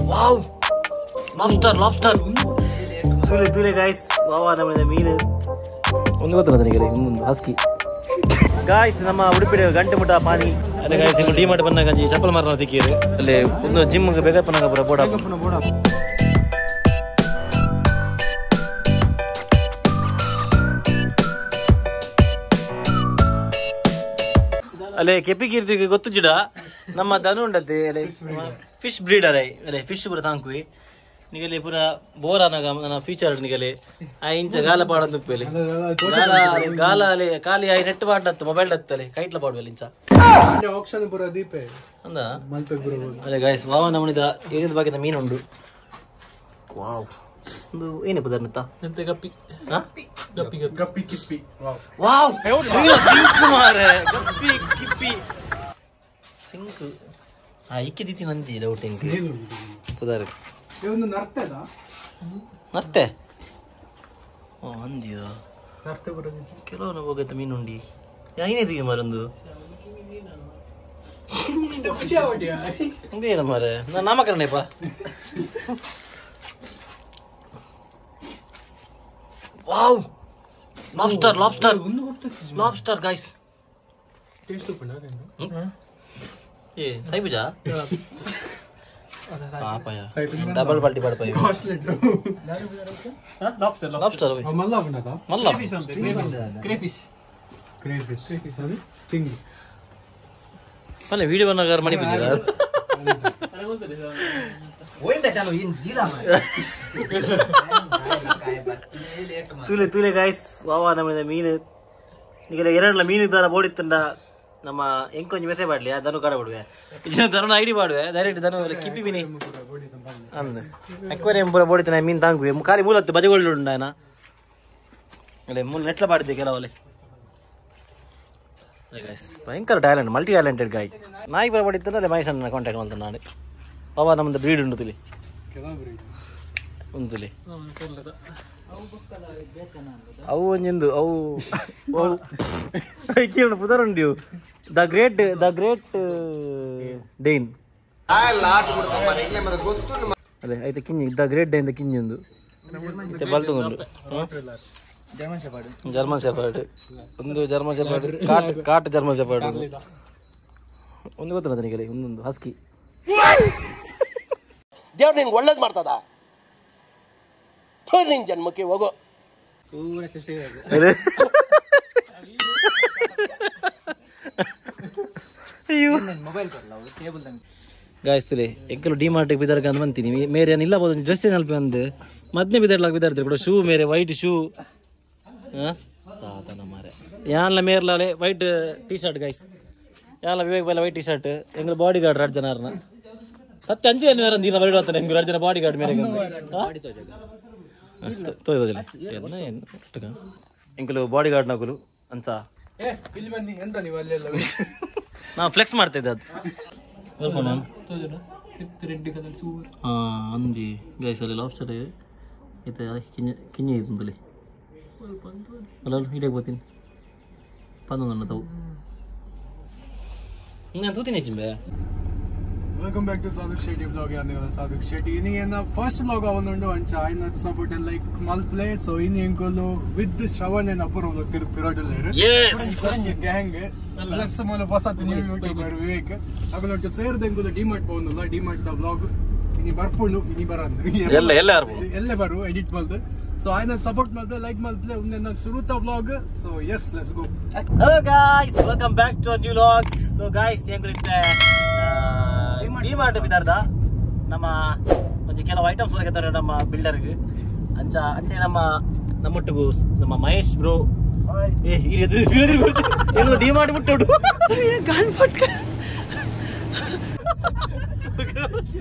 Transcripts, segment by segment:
ವಾವ್ lobster lobster ತೂಲೆ ತೂಲೆ guys ವಾವ್ ನಮ್ಮ ಮೀನು ಒಂದು ಗೊತ್ತಿಲ್ಲ ನನಗೆ ಇನ್ನೊಂದು ಹಸ್ಕಿ ಗಾಯ್ಸ್ ನಮ್ಮ ಉಡುಪಿ ಗಂಟೆ ಮುಟ ಪಾನಿ ಅಲ್ಲೇ ಗಾಯ್ಸ್ ಇಂಗು ಡಿ ಮಾರ್ಟ್ ಬಂದಾಗ ಅಂಜಿ ಚಪ್ಪಲ್ ಮಾರನ ತಿಕ್ಕಿರು ಅಲ್ಲಿ ಒಂದು ಜಿಮ್ ಬೇಗ ಪನ್ನಾಗ ಪೂರ ಬೋಡ ಅಲ್ಲೇ ಕೆಪಿ ಕೀರ್ತಿಗೆ ಗೊತ್ತು ಜಿಡ ನಮ್ಮ ದನು ಉಂಡತ್ತೆ ಅಲ್ಲೇ ಫಿಶ್ ಬ್ರೀಡರ್ ಅಲ್ಲೇ ಫಿಶ್ ಪೂರ ತಾಂಕುವಿ ನಿಗಲಿ ಪೂರ ಬೋರ್ ಅನಾಗ ನನ್ನ ಫ್ಯೂಚರ್ ನಿಗಲಿ ಆ ಇಂಚ ಗಾಲ ಪಾಡಂದು ಉಪ್ಪೇಲಿ ಗಾಲ ಗಾಲ ಅಲ್ಲಿ ಖಾಲಿ ಆಯಿ ನೆಟ್ ಪಾಡತ್ತು ಮೊಬೈಲ್ ಹತ್ತಲೆ ಕೈಟ್ಲ ಪಾಡುವಲ್ಲಿ ಇಂಚ ಆಕ್ಷನ್ ಪೂರ ದೀಪೆ ಅಂದ ಅಲ್ಲೇ ಗಾಯ್ಸ್ ವಾವ ನಮನಿದ ಏನಿದ ಬಾಕಿದ ಮೀನು ಉಂಡು ವಾವ್ ಒಂದು ಏನೇ ಪುದರ್ನತ್ತ ಎಂತ ಗಪ್ಪಿ ಗಪ್ಪಿ ಗಪ್ಪಿ ಕಿಪ್ಪಿ ವಾವ್ ವಾವ್ ಸಿಂಕ್ ಮಾರೆ ಗಪ್ಪಿ ಕಿಪ್ಪಿ ಸಿಂಕ್ ಆ ಇಕ್ಕಿದಿತಿ ನಂದಿ ಡೌಟ್ ಎಂಕ್ ಪುದರ್ ಒಂದು ನರ್ತದ ನರ್ತೆ ಓ ಅಂದಿಯೋ ನರ್ತೆ ಬರೋದಿಲ್ಲ ಕೆಲವರು ಹೋಗತ್ತೆ ಮೀನುಂಡಿ ಏನಿದು ಮಾರೊಂದು ಖುಷಿ ಆವಟಿಯಾ ಏನು ಮಾರೆ ನಾನು ನಾಮಕರಣಪ್ಪ ವಾವ್ ಲಾಬ್ಸ್ಟರ್ ಲಾಬ್ಸ್ಟರ್ ಒಂದು ಗೊತ್ತಿತ್ತು ಲಾಬ್ಸ್ಟರ್ ಗಾಯ್ಸ್ ಟೇಸ್ಟ್ ಉಪ್ಪುಂಡ ಏ ತೈಬುಜಾ ಪಾಪಯ ಡಬಲ್ ಪಲ್ಟಿ ಪಡಪಾಯ ಕಾಸ್ಟ್ಲಿ ಲಾಬ್ಸ್ಟರ್ ಲಾಬ್ಸ್ಟರ್ ಮಲ್ಲ ಉಂಡದ ಮಲ್ಲ ಕ್ರೇಫಿಶ್ ಕ್ರೇಫಿಶ್ ಅದು ಸ್ಟಿಂಗ್ ಮಲ್ಲ ವಿಡಿಯೋ ಬನ್ನಾಗಾರ ಮಣಿ ಬಂದಿರ ತೂಲೆ ತೂಲೆ ಗಾಯ್ಸ್ ವಾವ ನಮ್ಮ ಮೀನು ನಿಗಲ ಎರಡಲ್ಲ ಮೀನು ದಾರ ಬೋಡಿತ್ತಂಡ ನಮ್ಮ ಎಂಕೊಂಜಿ ಮೆಸೇಜ್ ಮಾಡಲಿ ದನು ಕಾಡ ಬಿಡುವೆ ಇಜಿನ ದನು ಐಡಿ ಮಾಡುವೆ ಡೈರೆಕ್ಟ್ ದನು ಕಿಪ್ಪಿ ಮೀನಿ ಅಂದ ಅಕ್ವೇರಿಯಂ ಪೂರ ಬೋಡಿತ್ತನ ಮೀನು ತಾಂಗುವೆ ಖಾಲಿ ಮೂಲತ್ತು ಬಜಗೊಳ್ಳು ಉಂಡಾಯನ ಅಲ್ಲೇ ಮೂಲ ನೆಟ್ಲ ಪಾಡಿದ್ದೆ ಕೆಲವಲ್ಲಿ ಭಯಂಕರ ಟ್ಯಾಲೆಂಟ್ ಮಲ್ಟಿ ಟ್ಯಾಲೆಂಟೆಡ್ ಗಾಯ್ ನಾಯಿ ಪೂರ ಬೋಡಿತ್ತಂದ್ರೆ ಅಲ್ಲೇ ಮಹೇಶ್ ಕಾಂಟ್ಯಾಕ್ಟ್ ಮಾಡ್ತಾನೆ ನಾನು ಬಾಬಾ ನಮ್ಮದು ಬ್ರೀಡ್ ಉಂಡು ತುಲಿ ಉಂಟುಲಿ ಅವು ಒಂಜೊಂದು ಅವು ಕೇಳು ಪುದರ್ ಉಂಡು the great the great Dane ಅದೇ ಐತೆ ಕಿಂಜಿ the great Dane the ಕಿಂಜಿ ಒಂದು ಮತ್ತೆ ಬಲ್ತುಂಡು ಜರ್ಮನ್ ಶೆಫರ್ಡ್ ಒಂದು ಜರ್ಮನ್ ಶೆಫರ್ಡ್ ಕಾಟ್ ಕಾಟ್ ಜರ್ಮನ್ ಶೆಫರ್ಡ್ ಒಂದು ಗೊತ್ತಿಲ್ಲ ನನಗೆ ಒಂದೊಂದು ಹಸ್ಕಿ ದೇವ್ರು ನಿನ್ಗೆ ಒಳ್ಳೇದು ಮಾಡ್ತದ ನಿನ್ ಜನ್ಮಕ್ಕೆ ಹೋಗೋ ಗಾಯ್ಸ್ ತುಲೆ ಎಂಕಲು ಡಿ ಮಾರ್ಟಿಗೆ ಬಿದ್ದಾರ್ಗ ಅಂತ ಬಂತೀನಿ ಮೇರೆ ಇಲ್ಲ ಬೋದು ಡ್ರೆಸ್ ಏನು ಅಂದು ಮದ್ನೆ ಬಿದ್ದಾರ್ಲಾಗ ಬಿದ್ದಾರ್ತಾರೆ ಕೂಡ ಶೂ ಮೇರೆ ವೈಟ್ ಶೂ ತಾತನ ಮಾರೆ ಯಾನ್ಲ ಮೇರ್ಲಾಲೆ ವೈಟ್ ಟೀ ಶರ್ಟ್ ಗಾಯ್ಸ್ ಯಾನ್ಲ ವಿವೇಕ್ ಬೈಲ ವೈಟ್ ಟೀ ಶರ್ಟ್ ಎಂಗ್ಲ ಬಾಡಿ ಗಾರ್ಡ್ ಎರಡು ಜನ ಸತ್ಯ ಅಂಜಿ ಏನು ಬೇರೆ ನೀಲ ಬರಡು ಎಂಗ್ಲು ಎರಡು ಜನ ಬಾಡಿ ಗಾರ್ಡ್ ಮೇರೆ ಎಂಕಲು ಬಾಡಿ ಗಾರ್ಡ್ ನಕಲು ಅಂತ ಇಲ್ಲಿ ಬನ್ನಿ ಎಂತ ನೀವು ಅಲ್ಲೆಲ್ಲ ನಾ ಫ್ಲೆಕ್ಸ್ ಮಾಡ್ತಾ ಇದ್ದೆ ಅದು ರೆಡ್ ಕಲರ್ ಸೂಪರ್ ಅಂದಿ ಗೈಸ್ ಅಲ್ಲಿ ಲಾಬ್ಸ್ಟರ್ ಐತೆ ಕಿಂಜ ಕಿಂಜಿ ಇತ್ತುಂತಲಿ ಅಲ್ಲ ಅಲ್ಲ ಇಡಕ್ಕೆ ಬರ್ತೀನಿ ಪಂದೊಂದು ತಾವು ನಾನು ತೂತೀನಿ ಹೆಚ್ಚಿಂಬೆ welcome back to Sadhuk Shetty blog ಯಾರು ಸಾಧುಕ್ ಶೆಟ್ಟಿ ಇನ್ನೇನ ಫಸ್ಟ್ ಬ್ಲಾಗ್ ಅವನುಂಡು ಅಂಚ ಆಯ್ನ support and like ಮಲ್ಪ್ಲೆ so in ಎಂಕೊಲು with Shravan ಅಂಡ್ ಅಪೂರ್ವ ತಿರುಪಿರೋಟಲ್ಲೇರು ಗ್ಯಾಂಗ್ ಪ್ಲಸ್ ಮೂಲ ಹೊಸತ್ ನ್ಯೂ ಯೂಟ್ಯೂಬರ್ ವಿವೇಕ್ ಅಗಲೊಟ್ಟು ಸೇರಿದ ಡಿ ಮಾರ್ಟ್ ಪೋವೊಂದುಲ್ಲ ಡಿ ಮಾರ್ಟ್ the blog ಇನಿ ಬರ್ಪುಂಡು ಇನಿ ಬರಂದು ಎಲ್ಲ ಎಲ್ಲ ಎಲ್ಲೇ ಬರು ಎಡಿಟ್ ಮಲ್ದು ಸೊ ಆಯ್ನ ಸಪೋರ್ಟ್ ಮಲ್ದೆ ಲೈಕ್ ಮಲ್ಪ್ಲೆ ಉಂದೆ ಸುರುತ blog so yes let's go hello guys welcome back to new vlog so guys ಎಂಕುಲಿತ್ತೆ D mart ಬಿದ್ದಾರ್ದ ನಮ್ಮ ಒಂಜಿ ಕೆಲವು ಐಟಮ್ಸ್ ಹೊರಗೆ ನಮ್ಮ ಬಿಲ್ಡರ್ಗೆ ಅಂಚ ಅಂಚೆ ನಮ್ಮ ನಮ್ಮೊಟ್ಟಿಗೂ ನಮ್ಮ ಮಹೇಶ್ ಬ್ರೋ ಏ ಡಿ ಮಾರ್ಟ್ ಬಿಟ್ಟು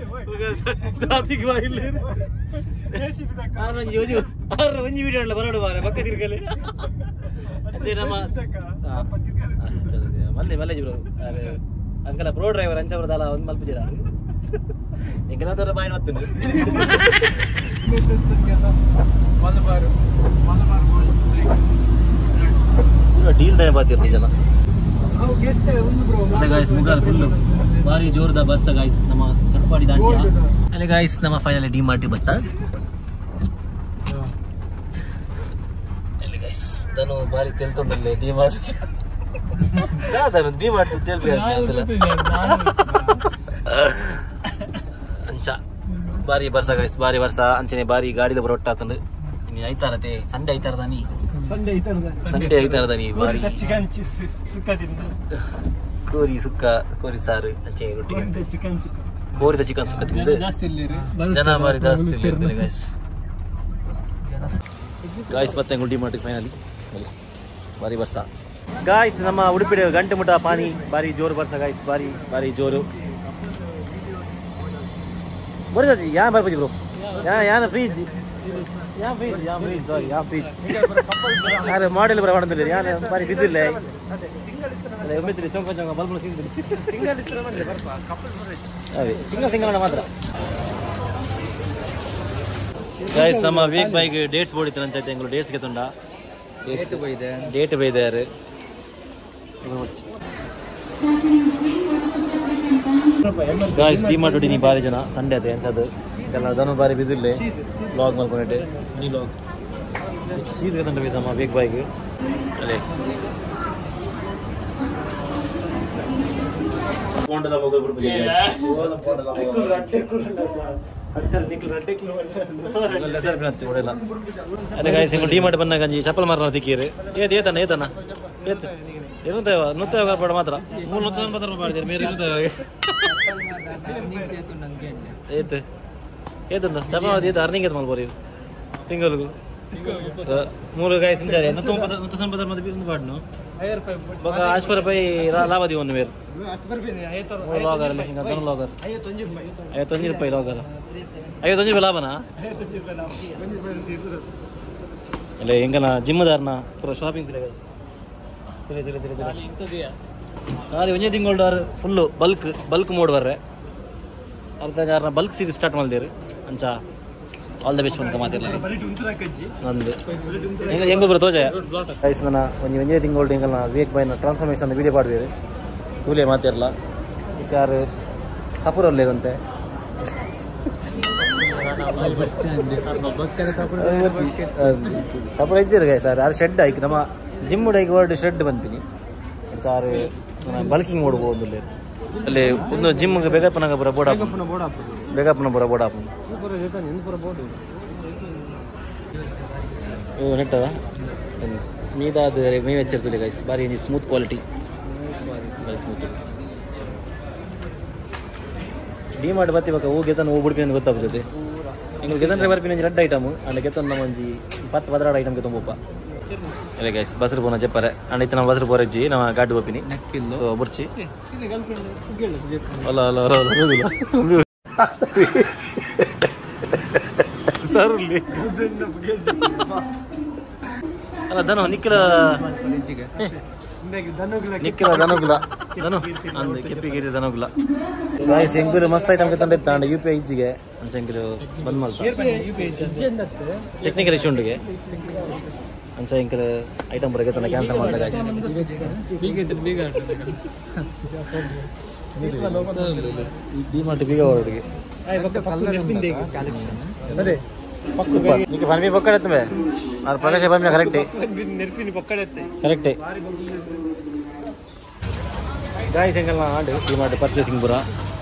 ಒಂಜಿ ವಿಡಿಯೋ ಬರೋಡು ಮಾರೆ ಪಕ್ಕ ತಿರ್ಗಲೆ ಅದೇ ನಮ್ಮ ಮಲ್ಲೆ ಮಲ್ಲೇಜ್ ಬ್ರೋ ಅಂಕಲ ಪ್ರೋ ಡ್ರೈವರ್ ಅಂಚ ಬರದಲ್ಲ ಒಂದು ಮಲ್ಪುಜಿರ ಎಂಕಲ ತೋರ ಬಾಯಿ ಮತ್ತುಂಡು ಮಲಬಾರ್ ಮಲಬಾರ್ ಗೋಲ್ಡ್ಸ್ ಪೂರ ಡೀಲ್ ತಾನೆ ಬಾತಿರ್ನಿ ಜನ ಅವು ಗೆಸ್ಟ್ ಒಂದು ಬ್ರೋ ಗಾಯ್ಸ್ ಮುಗಾಲ್ ಫುಲ್ ಭಾರಿ ಜೋರದ ಬರ್ಸ ಗಾಯ್ಸ್ ನಮ್ಮ ಕಟ್ಪಾಡಿ ದಾಂಡಿಯ ಅಲ್ಲೇ ಗಾಯ್ಸ್ ನಮ್ಮ ಫೈನಲಿ ಡಿ ಮಾರ್ಟಿ ಬತ್ತ. ಅಲ್ಲಿ ಗಾಯ್ಸ್ ನಾನು ಬಾರಿ ತೆಲ್ತೊಂದಲ್ಲೇ ಡಿ ಮಾರ್ಟ್. ದಾದನು ಡಿ ಮಾರ್ಟ್ ತೆಲ್ಪಿ ಅಂಚ ಬಾರಿ ಬರ್ಸ ಗಾಯ್ಸ್, ಬಾರಿ ಬರ್ಸ ಅಂಚನೆ ಬಾರಿ ಗಾಡಿದ ಬರೋಟ್ಟಾತಂದು. ಇನ್ನು ಐತಾರತೆ ಸಂಡೆ ಐತಾರದಾನಿ, ಸಂಡೆ ಐತಾರದಾನಿ ಬಾರಿ ಚಿಕನ್ ಸುಕ್ಕ ತಿಂದು, ಕೋರಿ ಸುಕ್ಕ, ಕೋರಿ ಸಾರು ಅಂಚೆ ರೊಟ್ಟಿ, ಚಿಕನ್ ಸುಕ್ಕ, ಕೋರಿದ ಚಿಕನ್ ಸುಕ್ಕ ತಿಂದು ಜನ ಬಾರಿ ಜಾಸ್ತಿ ಇರ್ತಾರೆ ಗಾಯ್ಸ್. ಗಾಯ್ಸ್ ಮತ್ತೆ ಡಿ ಮಾರ್ಟ್ ಫೈನಲಿ ಬಾರಿ ಬರ್ಸ ಗಾಯ್ಸ್. ನಮ್ಮ ಉಡುಪಿ ಗಂಟೆ ಮುಟ ಪಾನಿ ಬಾರಿ ಜೋರು ಬರ್ಸ ಗಾಯ್ಸ್, ಬಾರಿ ಬಾರಿ ಜೋರು ಬರ್ತದೆ. ಯಾ ಬರ್ಬೋದು ಬ್ರೋ, ಯಾ ಯಾನ ಫ್ರೀಜ್, ಯಾ ಫ್ರೀಜ್, ಯಾ ಫ್ರೀಜ್, ಸಾರಿ ಯಾ ಫ್ರೀಜ್. ಯಾರು ಮಾಡೆಲ್ ಬರ ಮಾಡೋದಿಲ್ಲ, ಯಾರು ಬಾರಿ ಬಿದ್ದಿಲ್ಲ ಒಮ್ಮೆತ್ತಿರಿ ಚೊಂಕ ಚೊಂಕ ಬಲ್ಬಲ್ ಸಿಂಗ್ ಅದೇ ಸಿಂಗಲ್ ಸಿಂಗಲ್ ಮಾತ್ರ ಗಾಯ್ಸ್. ನಮ್ಮ ವೀಕ್ ಬೈಕ್ ಡೇಟ್ಸ್ ಬೋರ್ಡ್ ಇತ್ತು ನಂಚಾಯ್ತು, ಎಂಗಳು ಡೇಟ್ಸ್ಗೆ ತುಂಡ ಡೇಟ್ ಬೈದಾರು. ಗಾಯ್ಸ್ ಡಿ ಮಾರ್ಟ್ ನೀ ಬಾರಿ ಜನ ಸಂಡೆ ಅದೇ ಅಂಚದು ಎಲ್ಲ ಅದನ್ನು ಬಾರಿ ಬಿಸಿ ಇಲ್ಲೇ ಬ್ಲಾಗ್ ಮಾಡ್ಕೊಂಡಿಟ್ಟೆ ಮಿನಿ ಬ್ಲಾಗ್ ಚೀಸ್ ತಂಡ ನಮ್ಮ ವೇಗ್ ಬಾಯ್ಗೆ ಅಲ್ಲೇ ಅದೇ ಗಾಯ್ಸ್ ಡಿ ಮಾರ್ಟ್ ಬಂದಾಗ ಅಂಜಿ ಚಪ್ಪಲ್ ಮಾರನ ತಿಕ್ಕೀರು ಏತ್ ಏತನ ಏತನ ಏತ್ ಇರುತ್ತೇವ ನೂತ್ತ ಬೇಡ ಮಾತ್ರ 390 ರೂಪಾಯಿ ಮಾಡಿದ್ದೀರಿ ಮೇರೆ ಏತ್ ಏತುಂಡ ಚಪ್ಪಲ್ ಏತು ಅರ್ನಿಂಗ್ ಏತ್ ಮಲ್ಬೋರಿ ತಿಂಗಳಿಗೆ ಮೂರು ಗಾಯ ಸಿಂಚಾರಿ 190 ಪಾಡ್ನು ಬೊಕ 50 ರೂಪಾಯಿ ಲಾಭ ಒಂದು ಮೇರು ಲಾಗರ್ ಲಾಗರ್ 51 ರೂಪಾಯಿ ಲಾಗರ್ 51 ರೂಪಾಯಿ ಲಾಭನಾ ಇಲ್ಲ ಹೆಂಗನ ಜಿಮ್ಮದಾರನ ಪೂರ ಶಾಪಿಂಗ್ ತಿಳಿ ತಿಳಿ ತಿಳಿ ತಿಳಿ ತಿಳಿ ಖಾಲಿ ಒಂದೇ ತಿಂಗಳು ಫುಲ್ಲು ಬಲ್ಕ್ ಬಲ್ಕ್ ಮೋಡ್ ಬರ್ರೆ ಅರ್ಧ ಯಾರನ್ನ ಬಲ್ಕ್ ಸೀರೀಸ್ ಸ್ಟಾರ್ಟ್ ಮಾಡಿದೇರು ಅಂಚ ಆಲ್ the best ಅಂತ ಮಾತಿರಲಿ ಅಂದು ಹೆಂಗ ಬರೋ ತೋಜ ಗೈಸ್. ನನ್ನ ಒಂಜಿ ಒಂದೇ ತಿಂಗಳು ಎಂಗಲ್ನ ವಿವೇಕ್ ಬಾಯ್ನ ಟ್ರಾನ್ಸ್ಫಾರ್ಮೇಷನ್ ವೀಡಿಯೋ ಪಾಡ್ವೇರು ತೂಲೆ ಮಾತಿರಲ್ಲ ಯಾರು ಸಪುರಲ್ಲೇರಂತೆ ಸಪುರ ಇಜ್ಜಿರು ಗಾಯ್ ಸರ್ ಯಾರು ಶೆಡ್ ಆಯ್ತು ನಮ್ಮ ಜಿಮ್ ಡೈಕ್ ವರ್ಡ್ ಶೆಡ್ ಬಂತೀನಿ ಸಾರು ಬಲ್ಕಿಂಗ್ ನೋಡ್ಬೋದು ಅಲ್ಲಿ ಒಂದು ಜಿಮ್ ಬೇಗಪ್ಪನಾಗ ಬರ ಬೋರ್ಡ್ ಬೇಗಪ್ಪನ ಬರ ಬೋರ್ಡ್ ಹಾಪು ಓ ನೆಟ್ಟದ ಮೀದಾದ ಮೀ ವೆಚ್ಚಿರ್ತದೆ ಗೈಸ್. ಬಾರಿ ಸ್ಮೂತ್ ಕ್ವಾಲಿಟಿ, ಬಾರಿ ಸ್ಮೂತ್. ಡಿ ಮಾರ್ಟ್ ಬತ್ತಿ ಬಕ್ಕ ಹೂ ಗೆತನ ಹೂ ಬುಡ್ಪಿ ಅಂತ ಗೊತ್ತಾಗ್ತದೆ. ಎಂಗ್ಳು ಗೆತನ್ರೆ ಬರ್ಪಿನ ಒಂಜಿ ರಡ್ಡ್ ಐಟಮ್ ಅಂಡ ಗೆತನ್ ನಮ್ಮ ಒಂಜಿ 10 12 ಐಟಮ್ ಗೆತೊಂಬ ಪೋಪ. ಅಲ್ಲ ಗೈಸ್ ಬಸ್ರು ಪೋನ ಜೆಪ್ಪರೆ ಅಂಡ ಇತ್ತ ನಮ್ಮ ಬಸ್ರು ಪೋರಜ್ಜಿ ನಮ್ಮ ಗಾಡಿ ಪೋಪಿನಿ ಸೊ ಬುರ್ಚಿ ಅಲ್ಲ ಅಲ್ಲ ಅಲ್ಲ ಅಲ್ಲ ಸರ್ ಅಲ್ಲ ಧನು ನಿಕ್ಕಿಲ ನಿಕ್ಕಿಲ ಧನುಗುಲ ಧನು ಅಂದ್ ಕೆಪ್ಪಿಗಿರಿ ಧನುಗುಲ ಗಾಯ್ಸ್. ಎಂಗುಲು ಮಸ್ತ್ ಐಟಮ್ ತಂಡ ಇತ್ತ ಯು ಪಿ I ಇಜ್ಜಿಗೆ ಅಂಚ ಎಂಗುಲು ಬಂದ್ ಮಲ್ತ ಟೆಕ್ನಿಕಲ್ ಇಶ್ಯೂ ಉಂಡುಗೆ ಅಂಚ ಎಂಕಲ್ ಐಟಮ್ ಬರಗೆ ತನ್ನ ಕ್ಯಾನ್ಸಲ್ ಮಾಡ್ದ ಗಾಯ್ಸ್. ಡಿ ಮಾರ್ಟ್ ಬೀಗ ಹೊರಡಿಗೆ ಸೂಪರ್. ನಿಕ್ಕೆ ಫನ್ಮಿ ಪೊಕ್ಕಡೆ ಆರ್ ಪ್ರಕಾಶ ಬಂದ ಕರೆಕ್ಟ್ ಕರೆಕ್ಟ್ ಗಾಯ್ಸ್. ಎಂಗಲ್ನ ಆಂಡ್ ಡಿ ಮಾರ್ಟ್ ಪರ್ಚೇಸಿಂಗ್ ಪೂರ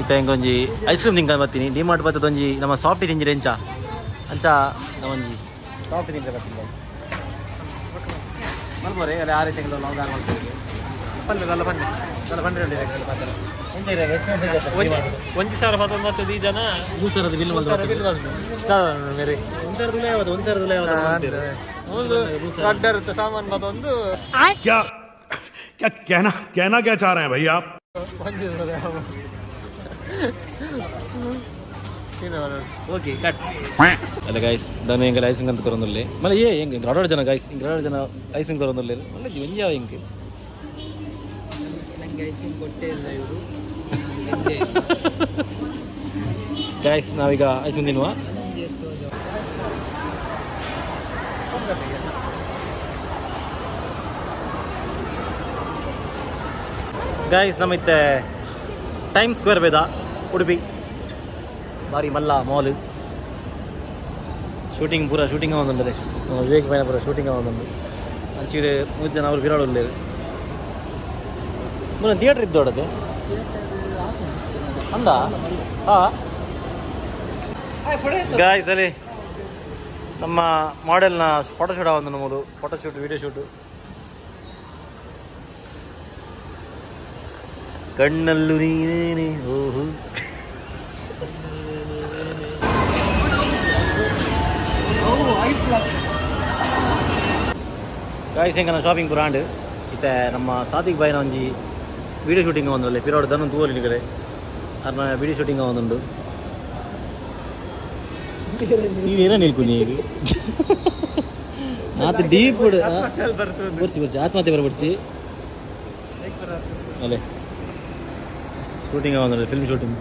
ಇತ್ತ ಎಂಗೊಂಜಿ ಐಸ್ ಕ್ರೀಮ್ ತಿಂಕ ಬರ್ತೀನಿ. ಡಿ ಮಾರ್ಟ್ ಬತ್ತದ ಒಂಜಿ ನಮ್ಮ ಸಾಫ್ಟ್ ತಿಂಜಿರ ಎಂಚ ಅಂಚ ನಮ್ಮೊಂಜಿ ಸಾಫ್ಟ್ ತಿಂದ್ರೆ ಬರ್ತೀನಿ ಗಾಯ್ಸ್. ಮಲ್ಬೋರೆ ಅಲ್ಲಿ ಆರು ತಿಂಗಳು ಲಾಂಗ್ ಆರ್ ಮಾಡ್ತೀವಿ ಪಲ್ಲೆ ನಲ್ಲ ಬನ್ನಿ ನಲ್ಲ ಬಂದ್ರೆ ಒಂಜಿ ಸಾವಿರ ಪತ್ತೊಂಬತ್ತು ಈ ಜನ 3,000 ಬಿಲ್ ಮೇರೆ 1,000 1,000 ಸಾಮಾನು ಮತ್ತೊಂದು क्या क्या कहना कहना क्या चाह रहे हैं भाई आप. ಓಕೆ ಕಟ್ ಅಲ್ಲ ಗಾಯ್ಸ್ ದಾನು ಎಂಗಲ್ ಐಸಿಂಗ್ ಅಂತ ಕೊರೊಂದುಲ್ಲೆ ಮಲ್ಲ ಏ ಎಂಗ್ ಗ್ರಾಡೋಡ್ ಜನ ಗಾಯ್ಸ್ ಗ್ರಾಡೋಡ್ ಜನ ಐಸಿಂಗ್ ಕೊರೊಂದುಲ್ಲೆ ಮಲ್ಲ ಒಂಜಿ ಎಂಗ್ ನಂಗೆ ಐಸಿಂಗ್ ಕೊಟ್ಟೇ ಇಲ್ಲ ಇವರು. ಗಾಯ್ಸ್ ನಾವೀಗ ಐಸಿಂಗ್ ತಿನ್ನುವ. ಗಾಯ್ಸ್ ನಮ್ಮಿತ್ತೆ ಟೈಮ್ ಸ್ಕ್ವೇರ್ ಬೇದ ಉಡುಪಿ ಬಾರಿ ಮಲ್ಲ ಮಾಲ್ ಶೂಟಿಂಗ್ ಪೂರ ಶೂಟಿಂಗ್ ಆವೊಂದುಂಡು ವಿವೇಕ್ ಪೈನ ಪೂರ ಶೂಟಿಂಗ್ ಆವೊಂದುಂಡು ಅಂಚಿಡ್ ಮೂಜಿ ಜನ ಅವರು ಬಿರಾಡ್ ಉಲ್ಲೆರ್ ಮೂಲ ಥಿಯೇಟರ್ ಇದ್ದೋಡದೆ ಅಂದ ಹಾ ಗಾಯ್ಸ್ ಅಲ್ಲಿ ನಮ್ಮ ಮಾಡೆಲ್ನ ಫೋಟೋಶೂಟ್ ಆವೊಂದು ಮೂಲು ಫೋಟೋಶೂಟ್ ವಿಡಿಯೋ ಶೂಟ್ ಕಣ್ಣಲ್ಲೂ ನೀನೇನೆ ಓಹೋ ಗಾಯ್ಸ್ ಎಂಕನ ಶಾಪಿಂಗ್ ಪೂರ ಆಂಡ್ ಇತ್ತೆ ನಮ್ಮ ಸಾದಿಕ್ ಬಾಯಿನ ಒಂಜಿ ವಿಡಿಯೋ ಶೂಟಿಂಗ್ ಒಂದುಲ್ಲೆ ಪಿರೋಡ್ ದನ್ನು ತೂವೊಲಿ ನಿಕಲೆ ಅರ್ನ ವಿಡಿಯೋ ಶೂಟಿಂಗ್ ಒಂದುಂಡು ನೀನು ಏನ ನಿಲ್ಕು ನೀರು ಆತ ಡೀಪ್ ಬರ್ಚಿ ಬರ್ಚಿ ಆತ್ಮಹತ್ಯೆ ಬರ್ಬರ್ಚಿ ಅಲ್ಲೇ ಶೂಟಿಂಗ್ ಒಂದುಂಡು film shooting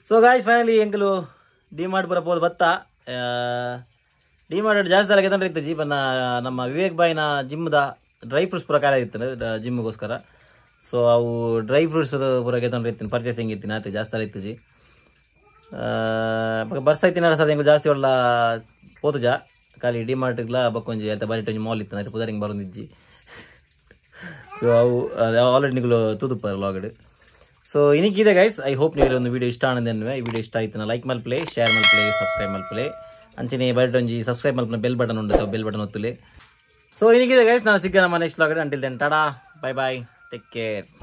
so guys finally ಎಂಕಲು ಡಿ ಮಾರ್ಟ್ ಪೂರ ಪೋದು ಬತ್ತ ಡಿ ಮಾರ್ಟ್ ಜಾಸ್ತಿ ಅಲ್ಲ ತೊಂದರೆ ಇತ್ತು ಜೀಪನ್ನ ನಮ್ಮ ವಿವೇಕ್ ಬಾಯಿನ ಜಿಮ್ದ ಡ್ರೈ ಫ್ರೂಟ್ಸ್ ಪೂರ ಖಾಲಿ ಇತ್ತು ಜಿಮ್ಗೋಸ್ಕರ ಸೊ ಅವು ಡ್ರೈ ಫ್ರೂಟ್ಸ್ ಪೂರ ತೊಂದರೆ ಇತ್ತು ಪರ್ಚೇಸಿಂಗ್ ಇತ್ತು ಆಯ್ತು ಜಾಸ್ತಿ ಅಲ್ಲ ಇತ್ತು ಜಿ ಬರ್ಸ ಇತ್ತಿನ ಸದ ಎಂಕಲು ಜಾಸ್ತಿ ಒಳ್ಳ ಪೋತುಜ ಖಾಲಿ ಡಿ ಮಾರ್ಟ್ಗ್ಲ ಬಕ್ಕೊಂಜಿ ಆಯ್ತು ಬಾರಿ ಒಂಜಿ ಮಾಲ್ ಇತ್ತು ಆಯ್ತು ಪುದರಿಂಗ್ ಬರೋದಿಜ್ಜಿ ಸೊ ಅವು ಆಲ್ರೆಡಿ ನಿಗಳು ತೂದುಪ್ಪ ಲಾಗಡ್ ಸೊ ಇನ್ನಿಕ್ಕಿದೆ ಗೈಸ್ I hope ನೀವು ಒಂದು ವಿಡಿಯೋ ಇಷ್ಟ ಆನಂದ ಈ ವಿಡಿಯೋ ಇಷ್ಟ ಆಯ್ತು ಲೈಕ್ ಮಲ್ಪ್ಲೆ ಶೇರ್ ಮಲ್ಪ್ಲೆ ಸಬ್ಸ್ಕ್ರೈಬ್ ಮಲ್ಪ್ಲೆ ಅಂಚನೆ ಬರಟೊಂಜಿ ಸಬ್ಸ್ಕ್ರೈಬ್ ಮಲ್ಪನ ಬೆಲ್ ಬಟನ್ ಉಂಟು ಬೆಲ್ ಬಟನ್ ಒತ್ತುಲೆ ಸೊ ಇನ್ನಿಕ್ಕಿದೆ ಗೈಸ್ ನಾನು ಸಿಕ್ಕ ನಮ್ಮ next vlog until then tata bye bye take care.